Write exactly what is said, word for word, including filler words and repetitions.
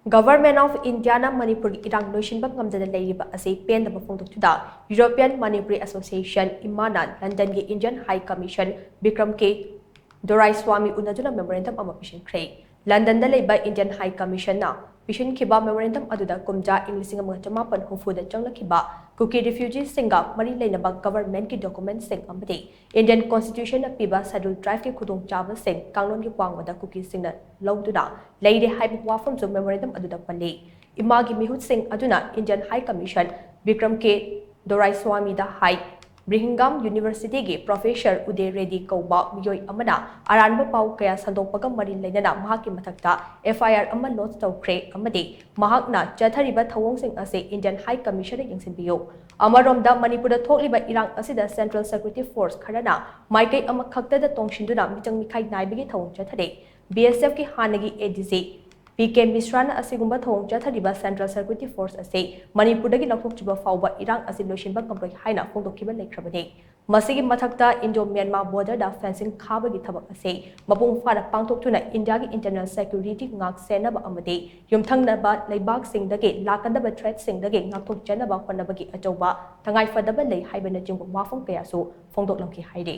Government of Indiaꯅ ꯃꯅꯤꯄꯨꯔꯒꯤ ꯏꯔꯥꯡ ꯂꯣꯏꯁꯤꯟꯕ ꯉꯝꯗꯅ ꯂꯩꯔꯤꯕ ꯑꯁꯤ ꯄꯦꯟꯗꯕ ꯐꯣꯡꯗꯣꯛꯇꯨꯅ European Manipuri Association, ꯏꯃꯥꯅ ꯂꯟꯗꯟꯒꯤ Indian High Commission ꯕꯤꯀ꯭ꯔꯝ ꯀꯦ ꯗꯣꯔꯥꯏꯁ꯭ꯋꯥꯃꯤ ꯎꯅꯗꯨꯅ memorandum ꯑꯃ ꯄꯤꯁꯤꯟꯈ꯭ꯔꯦ꯫ ꯂꯟꯗꯟꯗ ꯂꯩꯕ Indian High Commissionꯅ ꯄꯤꯁꯤꯟꯈꯤꯕ memorandum ꯑꯗꯨꯗ ꯀꯨꯝꯖꯥ ꯏꯪ ꯂꯤꯁꯤꯡ ꯑꯃꯒ ꯆꯃꯥꯄꯟ ꯍꯨꯝꯐꯨꯗ ꯆꯪꯂꯛꯈꯤꯕ ꯀꯨꯀꯤ refugeeꯁꯤꯡꯒ ꯃꯔꯤ ꯂꯩꯅꯕ governmentꯀꯤ documentꯁꯤꯡ ꯑꯃꯗꯤ Indian Constitutionꯅ ꯄꯤꯕ Scheduled Tribeꯀꯤ ꯈꯨꯗꯣꯡꯆꯥꯕꯁꯤꯡ ꯀꯥꯡꯂꯣꯟꯒꯤ ꯋꯥꯡꯃꯗ ꯀꯨꯀꯤꯁꯤꯡꯅ ꯂꯧꯗꯨꯅ ꯂꯩꯔꯦ ꯍꯥꯏꯕ ꯋꯥꯐꯝꯁꯨ memorandum ꯑꯗꯨꯗ ꯄꯜꯂꯤ꯫ ꯏꯃꯥꯒꯤ ꯃꯤꯍꯨꯠꯁꯤꯡ ꯑꯗꯨꯅ Indian High Commission ꯕꯤꯀ꯭ꯔꯝ ꯀꯦ ꯗꯣꯔꯥꯏꯁ꯭ꯋꯥꯃꯤꯗ ꯍꯥꯏ, ꯕ꯭ꯔꯤꯍꯤꯡꯒꯥꯝ Universityꯒꯤ Professor ꯎꯗꯦ ꯔꯦꯗꯤ ꯀꯧꯕ ꯃꯤꯑꯣꯏ ꯑꯃꯅ ꯑꯔꯥꯟꯕ ꯄꯥꯎ ꯀꯌꯥ ꯁꯟꯗꯣꯛꯄꯒ ꯃꯔꯤ ꯂꯩꯅꯅ ꯃꯍꯥꯛꯀꯤ ꯃꯊꯛꯇ F I R ꯑꯃ lodge ꯇꯧꯈ꯭ꯔꯦ ꯑꯃꯗꯤ ꯃꯍꯥꯛꯅ ꯆꯠꯊꯔꯤꯕ ꯊꯧꯑꯣꯡꯁꯤꯡ ꯑꯁꯤ Indian High Commissionꯅ ꯌꯦꯡꯁꯤꯟꯕꯤꯌꯨ꯫ ꯑꯃꯔꯣꯝꯗ ꯃꯅꯤꯄꯨꯔꯗ ꯊꯣꯛꯂꯤꯕ ꯏꯔꯥꯡ ꯑꯁꯤꯗ Central Security Force ꯈꯔꯅ ꯃꯥꯏꯀꯩ ꯑꯃꯈꯛꯇꯗ ꯇꯣꯡꯁꯤꯟꯗꯨꯅ ꯃꯤꯆꯪ ꯃꯤꯈꯥꯏ ꯅꯥꯏꯕꯒꯤ ꯊꯧꯑꯣꯡ ꯆꯠꯊꯔꯤ꯫ B S Fꯀꯤ ꯍꯥꯟꯅꯒꯤ A D G P K ꯃꯤꯁ꯭ꯔꯥꯅ ꯑꯁꯤꯒꯨꯝꯕ ꯊꯧꯑꯣꯡ ꯆꯠꯊꯔꯤꯕ Central Security Force ꯑꯁꯤ ꯃꯅꯤꯄꯨꯔꯗꯒꯤ ꯂꯧꯊꯣꯛꯇ꯭ꯔꯤꯕ ꯐꯥꯎꯕ ꯏꯔꯥꯡ ꯑꯁꯤ ꯂꯣꯏꯁꯤꯟꯕ ꯉꯝꯂꯣꯏ ꯍꯥꯏꯅ ꯐꯣꯡꯗꯣꯛꯈꯤꯕ ꯂꯩꯈ꯭ꯔꯕꯅꯤ꯫ ꯃꯁꯤꯒꯤ ꯃꯊꯛꯇ Indo Myanmar borderꯗ fencing ꯈꯥꯕꯒꯤ ꯊꯕꯛ ꯑꯁꯤ ꯃꯄꯨꯡ ꯐꯥꯅ ꯄꯥꯡꯊꯣꯛꯇꯨꯅ Indiaꯒꯤ internal security ꯉꯥꯛ ꯁꯦꯟꯅꯕ ꯑꯃꯗꯤ ꯌꯨꯝꯊꯪꯅꯕ ꯂꯩꯕꯥꯛꯁꯤꯡꯗꯒꯤ ꯂꯥꯛꯀꯗꯕ threatꯁꯤꯡꯗꯒꯤ ꯉꯥꯛꯊꯣꯛꯆꯅꯕ ꯍꯣꯠꯅꯕꯒꯤ ꯑꯆꯧꯕ ꯇꯉꯥꯏꯐꯗꯕ ꯂꯩ ꯍꯥꯏꯕꯅꯆꯤꯡꯕ ꯋꯥꯐꯝ ꯀꯌꯥꯁꯨ ꯐꯣꯡꯗꯣꯛꯂꯝꯈꯤ ꯍꯥꯏꯔꯤ꯫